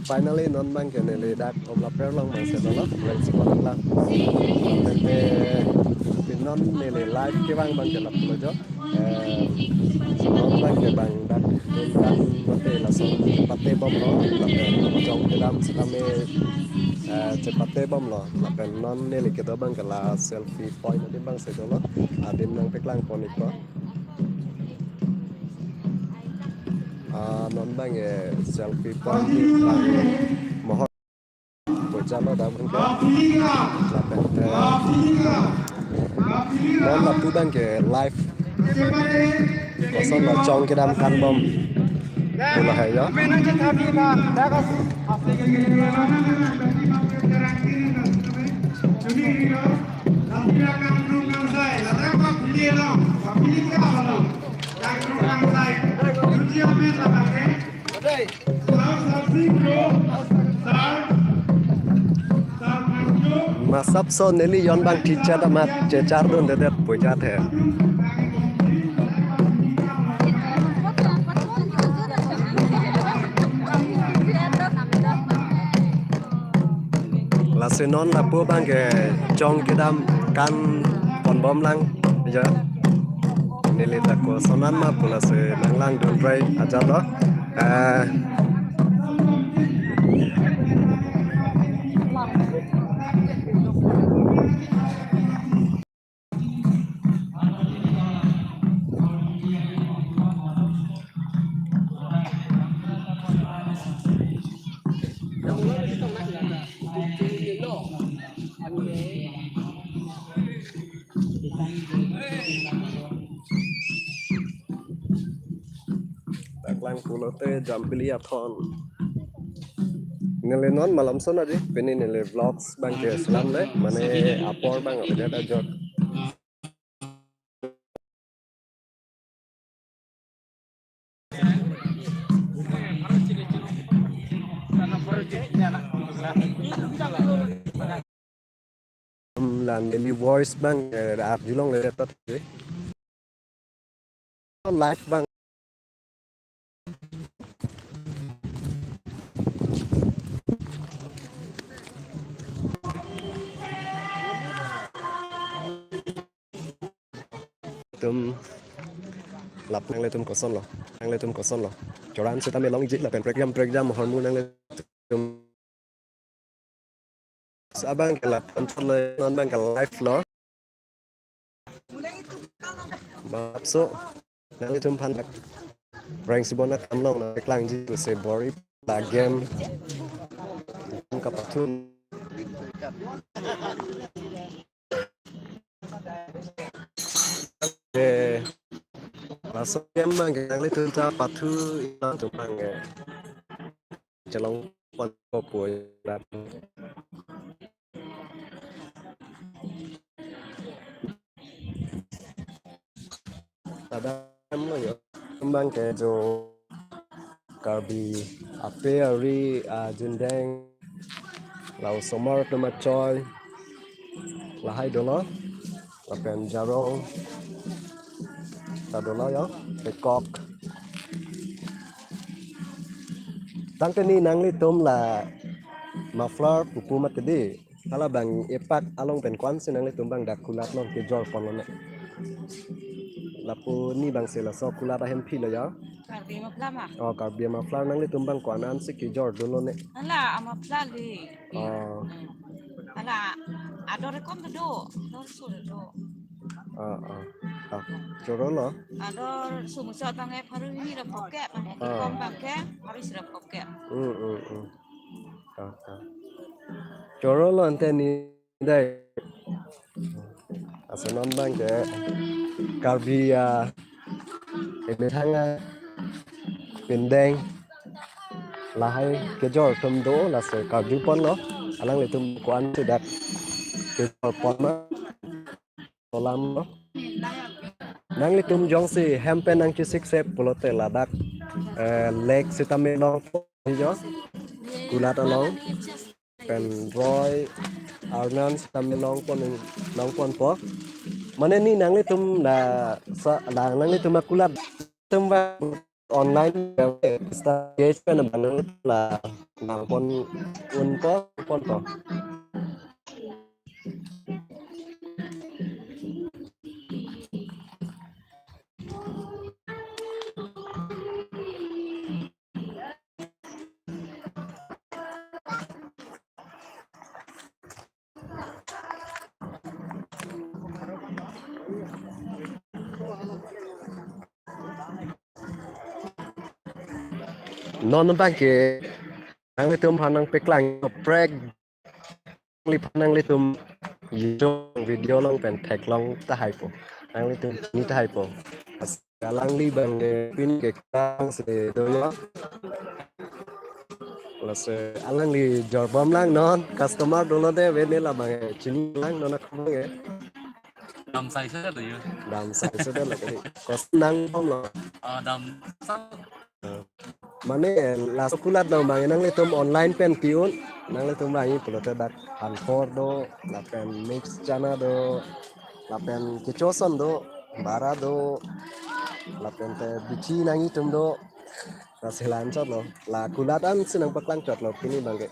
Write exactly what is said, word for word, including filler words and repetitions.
Finally, non abang ke neli dak Komlaper along abang si dolo, Rengsibo along. Tangte, non neli live kevang abang ke lapulo jo. Eh, non abang ke bang dak dun dam mate lason pate bomlo, lapen chong kedam sitame, eh, chepate bomlo, lapen non neli kedo abang ke la selfie point adim abang si dolo, adim nangpeklang pon ikpo. Ah, non abang ke selfie point abang mohor. Bocha lo dak abang ke. Lapen, eh, non lapu abang ke live. Koson lo chong kedam kan bom. Pu lahai jo. Masapso neli jon abang thichat amat chechar dundedet pu jat he. Lasi non lapu abang ke chong kedam kan pon bomlang jo. Neli ta koson an ma pu lasi nanglang dun rai ajat lo. Eh, Dak lang pulote Jampili Athon. Neli non malomson aji, pini neli vlogs abang ke selam le, mane apor abang abedet ajok. Hmm, la neli voice abang, eh, arjulongle tot, eh. Live abang. Tum lap nanglitum koson lo, nanglitum koson lo. Choran sitame longji lapen prekjam prekjam hormu nanglitum. Abang ke la control le, non abang ke live lo. Masapso nanglitum aphan dak Rengsibo akam along nangklangji pusi bor-i la game kapathu. Eh, laso game abang ke nanglitum ta pathu ilang tum abang ke. Chelong pon kopo. Tada lo jo. Abang ke jo Karbi ape ari, ah, jindeng, la osomar atum achoi lahai dolo. Lapen jarong ta dolo jo, pekok. Tangte ni nanglitum la muffler pupu mati di. Hala abang epak along pen ko-an si nanglitum abang dak kulat along kejor ponlone? Lapu ni abang si laso kulat ahemphi lo jo. Karbi muffler ma? Oh, Karbi muffler nanglitum abang ko-an an si kejor dunlone? Hala, a muffler le. Oh. Hmm. Hala, ador ekom do, ador sur do. Ah, ah. Ah, choro lo? Ador sumuso tang e pharo hini ra phokep, ah, ekom abang ke pharo isi ra phokep. Hmm, hmm, hmm. Ah, ah. Choro lo ante ni dei. Laso non abang ke Karbi, ah, emethang, ah, pindeng lahai kejor atum do, lasi karju ponlo. Alanglitum ko-an si dak kejor pon ma, tolam lo. Nanglitum jongsi hem pen nangchesik sep pulote ladak, eh, lake sitame longpon jo, kulat along. Pen roi arnan sitame longpon, longponpo. Mane ni nanglitum la sa, la nanglitum akulat atum ba online stage pen abang la nangpon unpo ponpo. Non abangke nanglitum aphan nangpeklang kaprek, nangliphan nanglitum YouTube video along pen theklong tahaipo, nanglitum chini tahaipo. Alangli abangke pini ke kang se do yo. Lasi alangli jorbom lang non, customer dolo de, vene labang chini lang non akhu abangke. Dam sai se do yo. Dam sai se do lagi. Kos nang bom lo. Ah, dam sa. Mane laso kulat dong abang nanglitum online pen pi-un, nanglitum abang pulote dak hanphor do, lapen mix chana do, lapen kecho ason do, bara do, lapen te bithi nangji atum do, lasi la-an chotlo, la kulat ansi nangpaklang chotlo pini abangke.